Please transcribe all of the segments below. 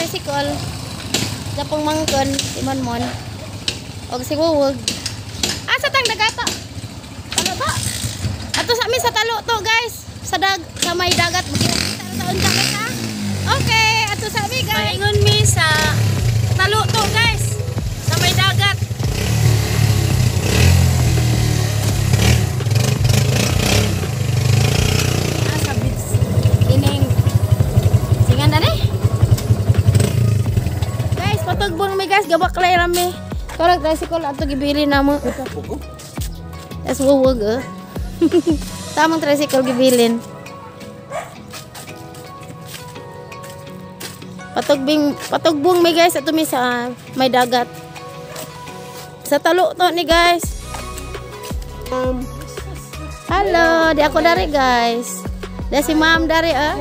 tricycle. Japong mangkon, si Monmon. Og si Wuwog. Asa tang dagata? Talo ba? Ato sa mi sa talo to, guys. Sa dag sa may dagat magkita na taon guys ha. Okay, ato sa mi guys. Paingon mi sa talo to, guys. Sa may dagat. Ah, sa beach. Ining singan na ni. Guys, patugbong mi guys, gabaklay ra mi. Karag tricycle ato gibili namo. Tas wuwog eh. Tamang tricycle gibilin. Patugbong mi guys ato mi sa may dagat. Sa talo to ni guys. Hello, di ako dari guys. Da si ma'am dari ah.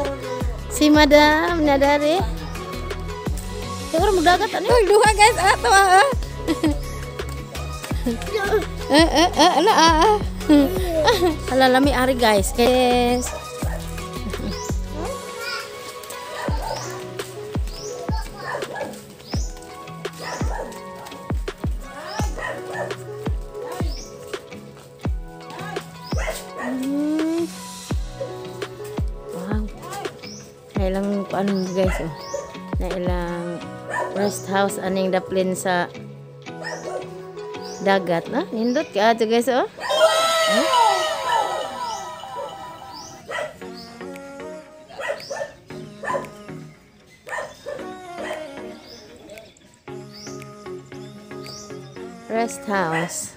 Si madam na dari. Siguro magdagat ani. Duha guys ato ah. Ala ah. Ala lami ari guys. Guys. Wow. Nailang paano guys oh. Nailang rest house aning daplin sa dagat na. Nindot ka ato guys oh. Huh? Rest house.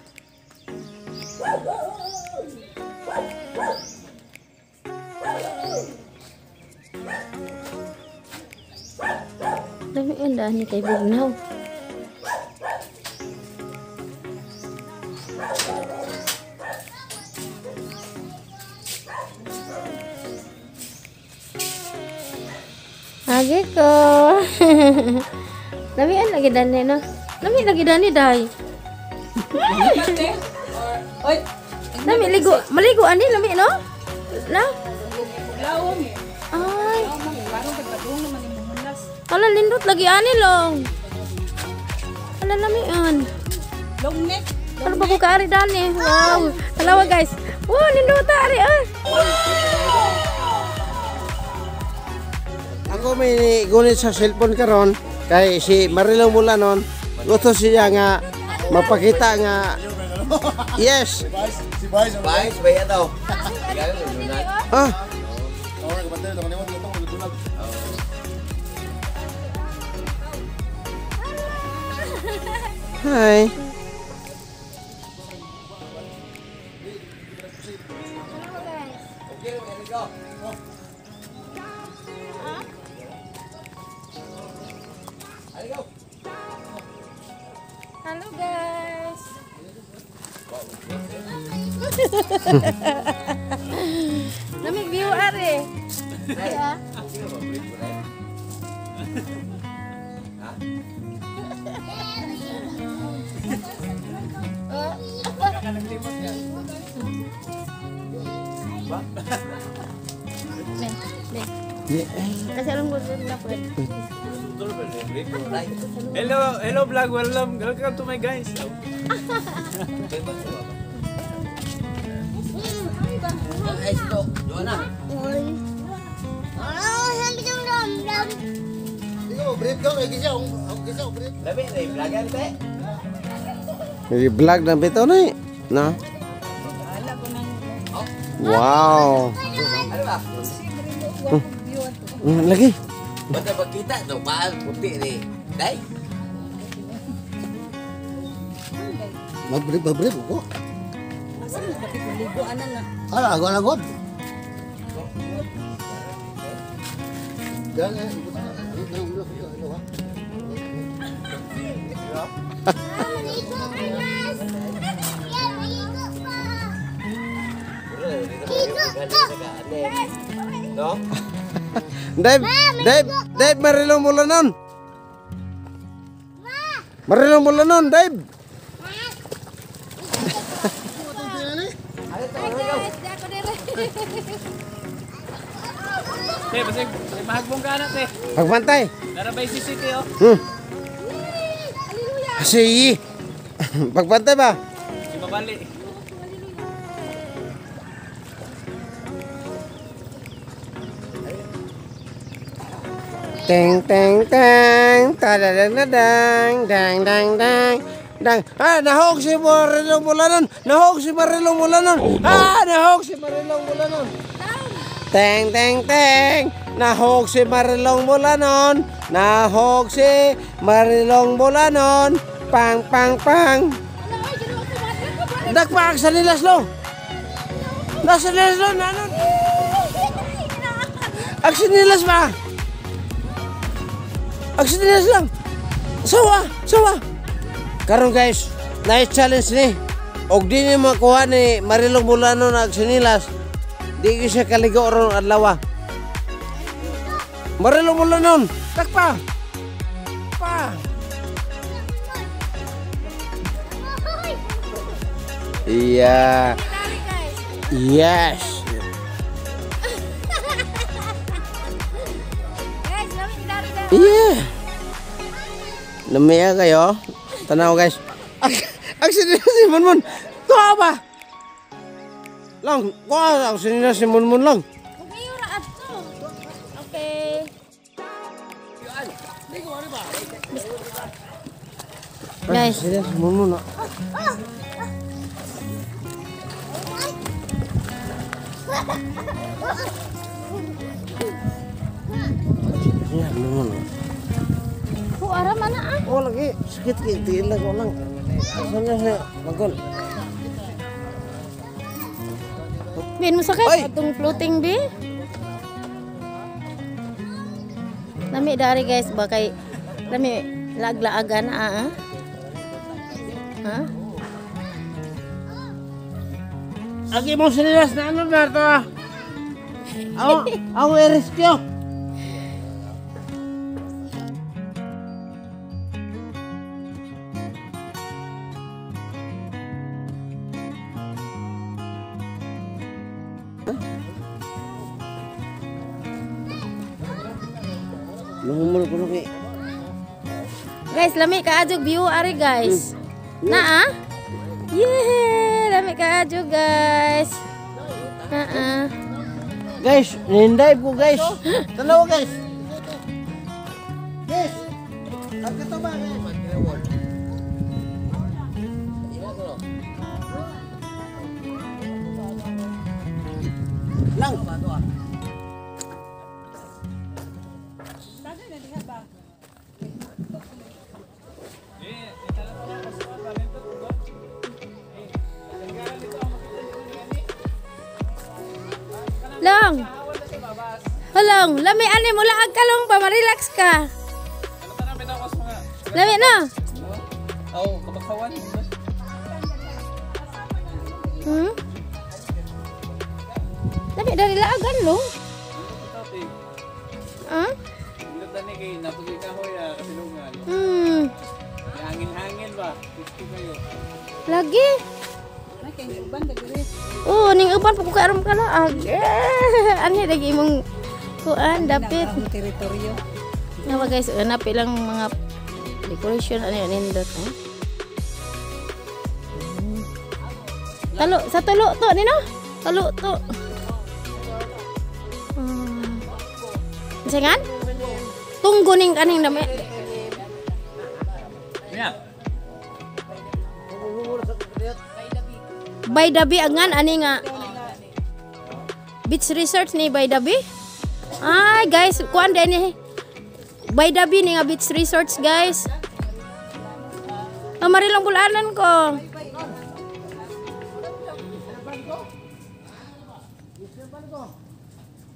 Dami ang daan ni kay Bugnaw. Agi ko. Lamian lagi dani no. Lami lagi dani dai. Lami ligo, maligo ani lami no? Na? Ay. Hala lindot lagi ani long. Hala lamian. Long neck. Ano ba ko kaari dani? Wow. Halawa guys. Wow, nindot ari ah. Ako may gunit sa cellphone karon kay si Marilo Mulanon gusto siya nga mapakita nga yes. Si Vice, Vice ba daw? Ah. Hi. Hello guys. Lamig view are. Ya. Kasi alam ko na po. Hello, hello vlog, welcome, welcome to my guys. Vlog na bitaw na eh. No? Wow. Lagi. Basta pagkita to, paal puti ni. Dai. Mabrib ko. Asa mo bakit maligo ana nga? Ala, ako na god. No? Dave, Dave, Dave, Marilo Mulanon. Marilo Mulanon, Dave. Hi guys, di ako dire. Te, basig mahagbong ka na te. Pagbantay. Narabay si City oh. Sige. Pagbantay ba? Si Babali. Teng teng teng, tadadadadang, dang dang dang. Dang. Ah, nahog si Marilong Bulanon. Nahog si Marilong Bulanon. Oh, no. Ah, nahog si Marilong Bulanon. Teng teng teng. Nahog si Marilong Bulanon. Nahog si Marilong Bulanon. Pang pang pang. Dagpaag sa nilas lo. Nasa nilas lo, nanon. Ang sinilas ba? Ang sinilas lang. Sawa, sawa. Karon guys, nice challenge ni. Og di ni makuha ni Marilong Bulanon ang sinilas. Di ko siya kaligo ron adlaw. Marilong Bulanon, takpa. Pa. Iya. Yes. Yeah. Namiya kayo. Tanaw guys. Ang sinila si Munmun. Tuwa ba? Lang, kuha ang sinila si Munmun lang. Okay. Guys. Sinila si Munmun. Sinila si Munmun. Oh, ara mana ah? Oh lagi sakit ki tiil ko lang. Sana siya magol. Bin mo sakit Oy! atong floating bi. Lami dari guys ba kay lami laag-laagan ah. Ha? Agi mo sinilas na ano na to ah. Ako i-rescue. Lumumul ko kay. Guys, lami ka adjog view ari guys. Na ah? Yeah, lami ka adjog guys. Na ah. Guys, nindive ko guys. Tanaw guys. Guys. Ang kato ba guys? Lang. Long. Halong, lami ani mo laag ka long pa ma-relax ka. Lami na. Oh, kabagsawan. Lami dari laagan long. Ha? Hangin-hangin ba? Kayo. Lagi. Oh, ning uban pa ko kay aron kalaag. Ani lagi imong kuan dapit. Teritoryo. Nawa guys, napil lang mga decoration ani nindot eh. Talo sa tulo to ni no? Tulo to. Singan? Tunggo ning kaning dami. Yeah. By the Bay angan ani nga beach resort ni By the Bay. Ay guys, kuan din ni By the Bay ni nga beach resorts guys. Ah, Marilong Bulanon ko.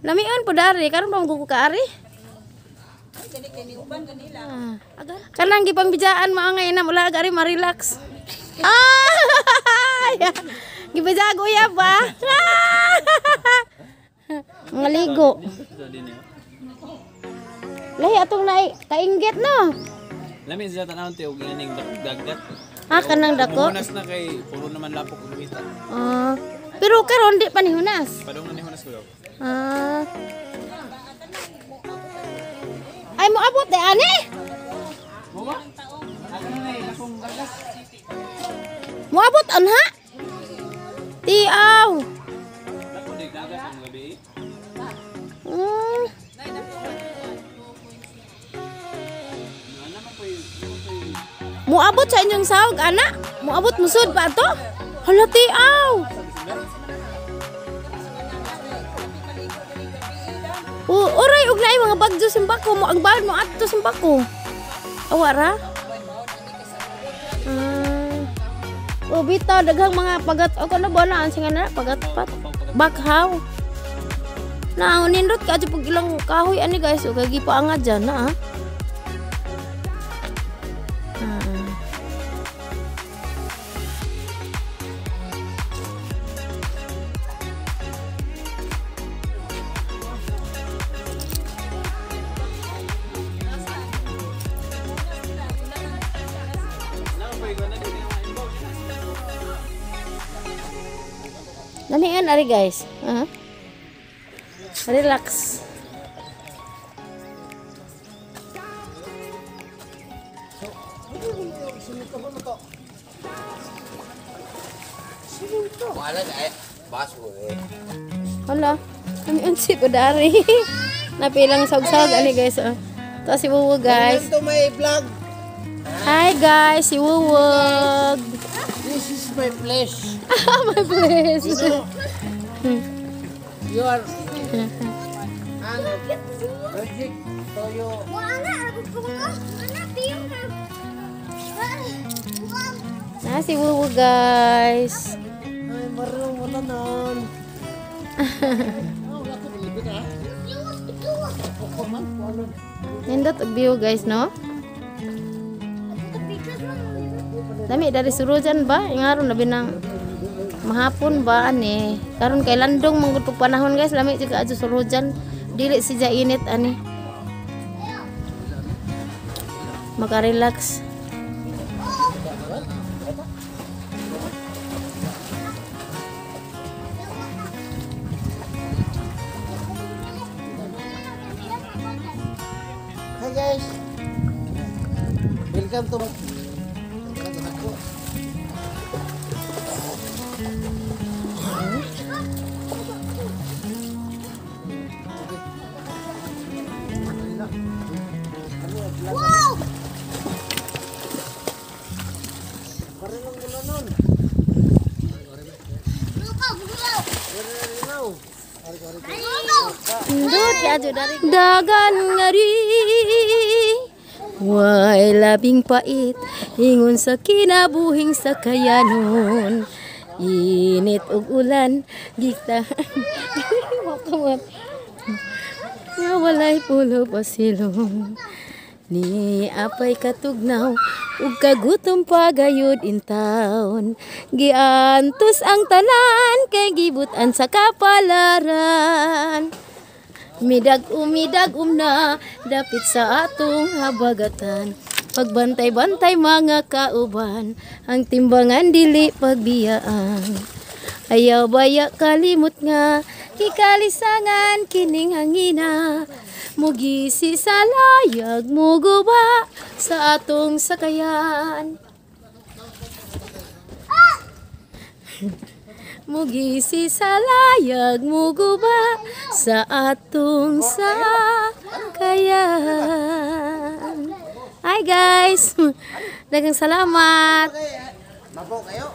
Lamion po dari karon pa magkuko ka ari. Ah, kanang gipangbijaan mao nga ina mula ari ma-relax. Ah! Gibijag uyab ba? Mga ligo. Lahi atong naay kainggit no. Lami siya tanawon te og nganing dagat. Ah, kanang dako. Hunas na kay puro naman lapok ug mita. Ah, pero karon di pa ni hunas. Padung na ni hunas ko. Ah. Ay moabot de ani. Moabot anha? Tiaw. Moabot sa inyong sahog ana? Moabot musud pa ato? Hala tiaw. Oray og naay mga bagyo simbako mo ang baon mo adto simbako. Awa ra? Oh bitaw daghang mga pagat o kuno ba na ang singa na pagatpat. Bakhaw. Na nindot ka pag ilang kahoy ani guys o kay gipaangad dyan na. Nanian ari guys. Relax. Hala, kami unsi ko dari. Napilang saug-saug ani guys. Oh. To si Wuwug guys. Welcome to my vlog. Hi guys, si Wuwug. This is my place. My place. You are and Rajik Toyo. Na si Wuwug guys. Ay, marunong wala nun. Nindot og view guys no. Dami dari surujan ba ingaron labi nang mahapon ba ani karon kay landong manggod pag panahon guys lami jud adto surujan dili siya init ani maka-relax. Hi guys. Welcome to Wow! Dagan ngari way labing pait ingon sa kinabuhing sakayanon init ug ulan gikta nga walay pulo pasilong ni apay katugnaw ug kagutom pagayod in town giantos ang tanan kay gibutan sa kapalaran midag umidag umna dapit sa atong habagatan pagbantay-bantay mga kauban ang timbangan dili pagbiyaan ayaw baya kalimot nga kikalisangan kining hangina mugisi sa layag muguba sa atong sakayan mugisi sa layag muguba sa atong sakayan. Hi guys, daghang salamat. Mapo kayo.